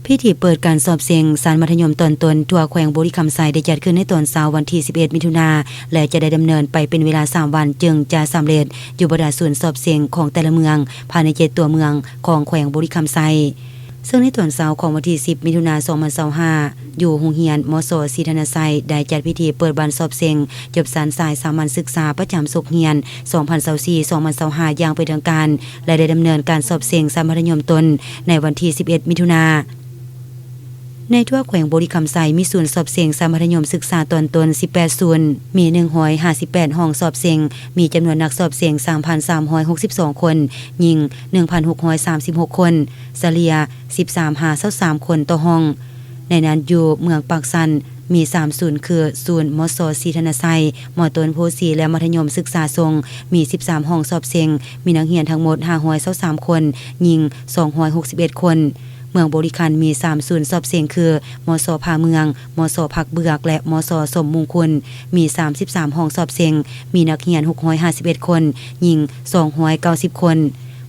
ພິທີເປີດການສອບເສັງຊັ້ນມັດທະຍົມຕອນຕົ້ນທົ່ວແຂວງບໍລິຄຳໄຊ ໄດ້ຈັດຂຶ້ນໃນຕອນເຊົ້າວັນທີສິບເອັດ ມິຖຸນາ ແລະ ຈະໄດ້ດຳເນີນໄປເປັນເວລາສາມວັນ ຈຶ່ງຈະສຳເລັດ ຢູ່ບັນດາສູນສອບເສັງຂອງແຕ່ລະເມືອງ ພາຍໃນເຈັດຕົວເມືອງຂອງແຂວງບໍລິຄຳໄຊ. ເຊິ່ງໃນຕອນເຊົ້າຂອງວັນທີສິບ ມິຖຸນາ ສອງພັນຊາວຫ້າ ຢູ່ໂຮງຮຽນ ມສ ສີທະນະໄຊ ໄດ້ຈັດພິທີເປີດບັນສອບເສັງຈົບຊັ້ນສາຍສາມັນສຶກສາປະຈຳສົກຮຽນ ສອງພັນຊາວສີ່ ສອງພັນຊາວຫ້າ ຢ່າງເປັນທາງການ ແລະ ໄດ້ດຳເນີນການສອບເສັງຊັ້ນມັດທະຍົມຕົ້ນໃນວັນທີສິບເອັດ ມິຖຸນາ. ໃນທົ່ວແຂວງບໍລິຄຳໄຊ ມີສູນສອບເສັງຊັ້ນມັດທະຍົມສຶກສາຕອນຕົ້ນສິບແປດສູນ, ມີໜຶ່ງຮ້ອຍຫ້າສິບແປດຫ້ອງສອບເສັງ, ມີຈຳນວນນັກສອບເສັງສາມພັນສາມຮ້ອຍຫົກສິບສອງຄົນ, ຍິງໜຶ່ງພັນຫົກຮ້ອຍສາມສິບຫົກຄົນ, ສະເລ່ຍສິບສາມຫາຊາວສາມຄົນຕໍ່ຫ້ອງ. ໃນນັ້ນຢູ່ເມືອງປາກຊັນ ມີສາມສູນ ຄື ສູນ ມສ ສີທະນະໄຊ, ມ ຕົ້ນໂພສີ ແລະ ມັດທະຍົມສຶກສາຊົງ ມີສິບສາມຫ້ອງສອບເສັງ, ມີນັກຮຽນທັງໝົດຫ້າຮ້ອຍຊາວສາມຄົນ, ຍິງສອງຮ້ອຍຫົກສິບເອັດຄົນ. ເມືອງບໍລິຄັນ ມີສາມສູນສອບເສັງ ຄື ມສ ຜາເມືອງ, ມສ ຜັກເບືອກ ແລະ ມສ ສົມມຸງຄຸນ, ມີສາມສິບສາມຫ້ອງສອບເສັງ, ມີນັກຮຽນຫົກຮ້ອຍຫ້າສິບເອັດຄົນ, ຍິງສອງຮ້ອຍເກົ້າສິບຄົນ.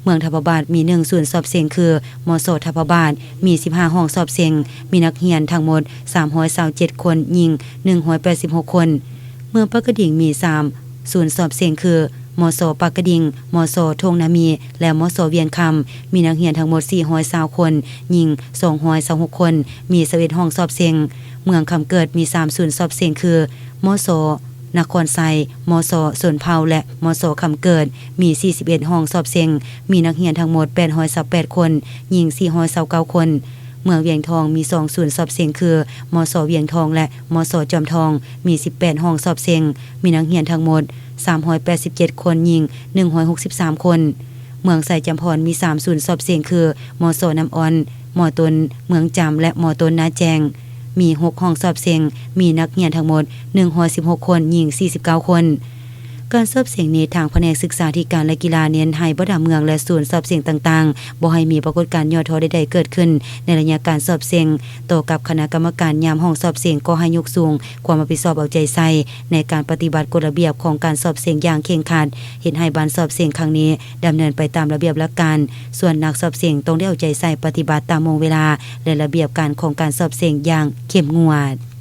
ເມືອງທັບພະບາດ ມີໜຶ່ງສູນສອບເສັງ ຄື ມສ ທັບພະບາດ, ມີສິບຫ້າຫ້ອງສອບເສັງ, ມີນັກຮຽນທັງໝົດສາມຮ້ອຍຊາວເຈັດຄົນ, ຍິງໜຶ່ງຮ້ອຍແປດສິບຫົກຄົນ. ເມືອງປາກກະດິງ ມີສາມສູນສອບເສັງ ຄື ມສ ປາກກະດິງ, ມສ ທົ່ງນາມີ ແລະ ມສ ວຽງຄຳ, ມີນັກຮຽນທັງໝົດສີ່ຮ້ອຍຊາວຄົນ, ຍິງສອງຮ້ອຍຊາວຫົກຄົນ, ມີຊາວເອັດຫ້ອງສອບເສັງ. ເມືອງຄຳເກີດ ມີສາມສູນສອບເສັງ ຄື ມສ ນະຄອນໄຊ, ມສ ຊົນເຜົ່າ ແລະ ມສ ຄຳເກີດ, ມີສີ່ສິບເອັດຫ້ອງສອບເສັງ, ມີນັກຮຽນທັງໝົດແປດຮ້ອຍຊາວແປດຄົນ, ຍິງສີ່ຮ້ອຍຊາວເກົ້າຄົນ. ເມືອງວຽງທອງ ມີສອງສູນສອບເສັງ ຄື ມສ ວຽງທອງ ແລະ ມສ ຈອມທອງ, ມີສິບແປດຫ້ອງສອບເສັງ, ມີນັກຮຽນທັງໝົດສາມຮ້ອຍແປດສິບເຈັດຄົນ, ຍິງໜຶ່ງຮ້ອຍຫົກສິບສາມຄົນ. ເມືອງໄຊຈຳພອນ ມີສາມສູນສອບເສັງ ຄື ມສ ນ້ຳອ່ອນ, ມ ຕົ້ນເມືອງຈຳ ແລະ ມ ຕົ້ນນາແຈ້ງ, ມີຫົກຫ້ອງສອບເສັງ, ມີນັກຮຽນທັງໝົດໜຶ່ງຮ້ອຍສິບຫົກຄົນ, ຍິງສີ່ສິບເກົ້າຄົນ. ການສອບເສັງນີ້ ທາງພະແນກສຶກສາທິການ ແລະ ກິລາ ເນັ້ນໃຫ້ບັນດາເມືອງ ແລະ ສູນສອບເສັງຕ່າງໆ ບໍ່ໃຫ້ມີປາກົດການຫຍໍ້ທໍ້ໃດໆເກີດຂຶ້ນໃນໄລຍະການສອບເສັງ. ຕໍ່ກັບຄະນະກຳມະການຍາມຫ້ອງສອບເສັງ ກໍໃຫ້ຍົກສູງຄວາມຮັບຜິດຊອບເອົາໃຈໃສ່ ໃນການປະຕິບັດກົດລະບຽບຂອງການສອບເສັງຢ່າງເຄັ່ງຄັດ, ເຮັດໃຫ້ບັນສອບເສັງຄັ້ງນີ້ດຳເນີນໄປຕາມລະບຽບຫຼັກການ. ສ່ວນນັກສອບເສັງຕ້ອງໄດ້ເອົາໃຈໃສ່ປະຕິບັດຕາມໂມງເວລາ ແລະ ລະບຽບການຂອງການສອບເສັງຢ່າງເຂັ້ມງວດ.